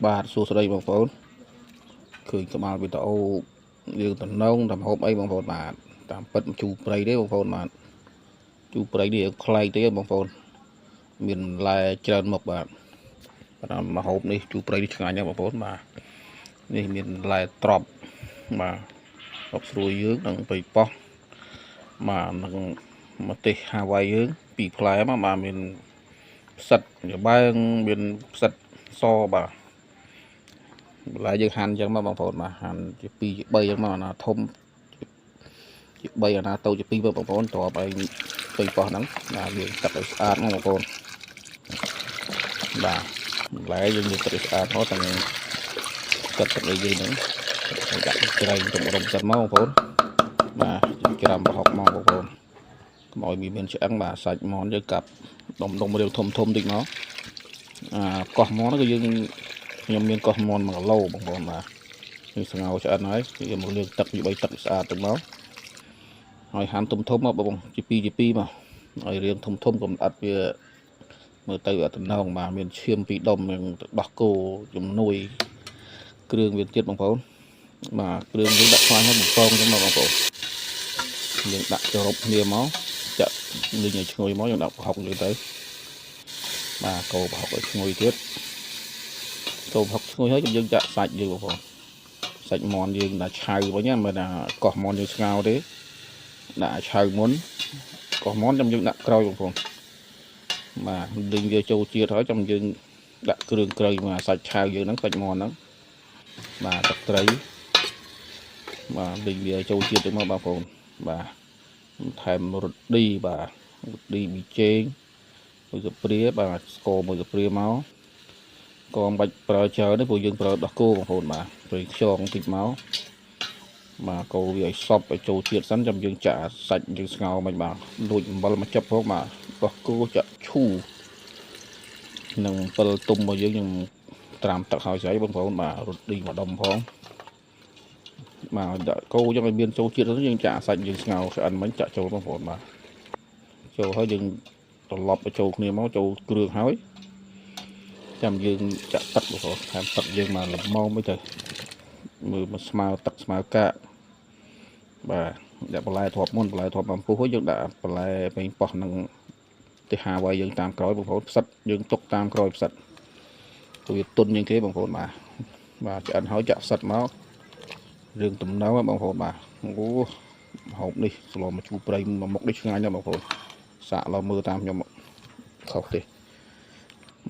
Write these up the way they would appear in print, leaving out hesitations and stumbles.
បាទសួស្តីបងប្អូនឃើញក្បាលវីដេអូយើងតំណងតាមហូបអីបងប្អូនបាទតាមពិតជូរព្រៃទេបងប្អូនបាទជូរព្រៃនេះប្លែកទេបងប្អូនមានបន្លែច្រើនមុខបាទតាមមហូបនេះជូរព្រៃនេះឆ្ងាញ់ណាស់បងប្អូនបាទនេះមានបន្លែត្រប់បាទត្រប់ស្រួយយើងនិងបៃប៉ោះបាទនិងម្ទេសហាវ៉ៃយើងពីរផ្លែមកបាទមានផ្សិតចំបើងមានផ្សិតសបាទ បន្លែយើងហាន់អញ្ចឹងមកបងប្អូនបាទហាន់ជា2ជា3អញ្ចឹងមកអាណាធំជា3អាណាតូចជា2បងប្អូនទ្របឲ្យពេញប៉ោះហ្នឹងបាទយើងទឹកឲ្យស្អាតមកបងប្អូនបាទបន្លែយើងយើងទឹកឲ្យស្អាតមកទាំងទឹកទឹកអីយើងហ្នឹងហើយដាក់ច្រែងទុករំសិនមកបងប្អូនបាទច្រាំប្រហុកមកបងប្អូនកុំឲ្យមានឆ្អឹងបាទសាច់មន់យើងកាប់ដុំដុំរាវធំធំតិចមកអាកោះមន់គឺយើងខ្ញុំមានកោះមន់1គីឡូបងប្អូនបាទ នេះស្ងោរឆ្អិនហើយយកមកលាងទឹកពី3ទឹកស្អាតទៅមកហើយហាន់ធំធំមកបងជា2ជា2មកឲ្យរាងធំធំកុំអត់វាមើលទៅអត់តំណងបាទមានឈាមពីរដុំនឹងដោះគោជំនួយគ្រឿងវាទៀតបងប្អូនបាទគ្រឿងយើងដាក់ខ្លាញ់ហើយបំពងចឹងមកបងប្អូនយើងដាក់ចរុបគ្នាមកចាក់លីងឲ្យឈ្ងុយមកយើងដាក់ប្រហុកយើងទៅបាទកូរប្រហុកឲ្យឈ្ងុយទៀតកូរប្រហុកឈ្ងុយហើយយើងចាក់សាច់យើងបងប្អូន សាច់មន់យើងដាក់ឆៅវិញណាមិនថាកោះមន់យើងស្ងោរទេដាក់ឆៅមុនកោះមន់ចាំយើងដាក់ក្រោយបងប្អូនបាទលីងវាចូលជាតិហើយចាំយើងដាក់គ្រឿងក្រៅមកសាច់ឆៅយើងហ្នឹងសាច់មន់ហ្នឹងបាទទឹកត្រីបាទលីងវាចូលជាតិទៅមកបងប្អូនបាទថែមរឌីបាទរឌីប៊ីចេងមួយស្ព្រាបាទស្ករមួយស្ព្រាមកក៏មិនបាច់ប្រើច្រើនទេព្រោះយើងប្រើដោះគោបងប្អូនបាទព្រៃខ្យងតិចមក បាទកូរវាឲ្យសព្វឲ្យចូលជាតិសិនចាំយើងចាក់សាច់យើងស្ងោរមិនបាទលួចអំបិលមកចាប់ផងបាទបោះគោចាក់ឈូនិងអំពិលទុំរបស់យើងយើងត្រាំទឹកហើយស្អីបងប្អូនបាទរត់ឌីមួយដុំផងបាទដាក់កូរយើងឲ្យមានចូលជាតិទៅយើងចាក់សាច់យើងស្ងោរឆ្អិនមិញចាក់ចូលបងប្អូនបាទចូលហើយយើងត្រឡប់ទៅចូលគ្នាមកចូលគ្រឿងហើយចាំយើងចាក់ទឹកបងប្អូនថែមទឹកយើងមកល្មមអីទៅមើលមកស្មើទឹកស្មើកាក បាទដាក់បន្លែទ្រាប់មុនបន្លែទ្រាប់បំពុះហើយយើងដាក់បន្លែពេញប៉ោះនឹងទៅហាវ៉ៃយើងតាមក្រោយបងប្អូនផ្សិតយើងទុកតាមក្រោយផ្សិតព្រោះវាទុនជាងគេបងប្អូនបាទបាទឆ្អិនហើយចាក់ផ្សិតមករឿងទំនងបងប្អូនបាទអូហូបនេះស្លមកជូរព្រៃមួយមុខនេះឆ្ងាញ់ណាស់បងប្អូនសាកឡមើលតាមខ្ញុំខុសទេ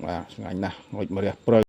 បាទឆ្ងាញ់ណាស់ងុចម្រះព្រៅ។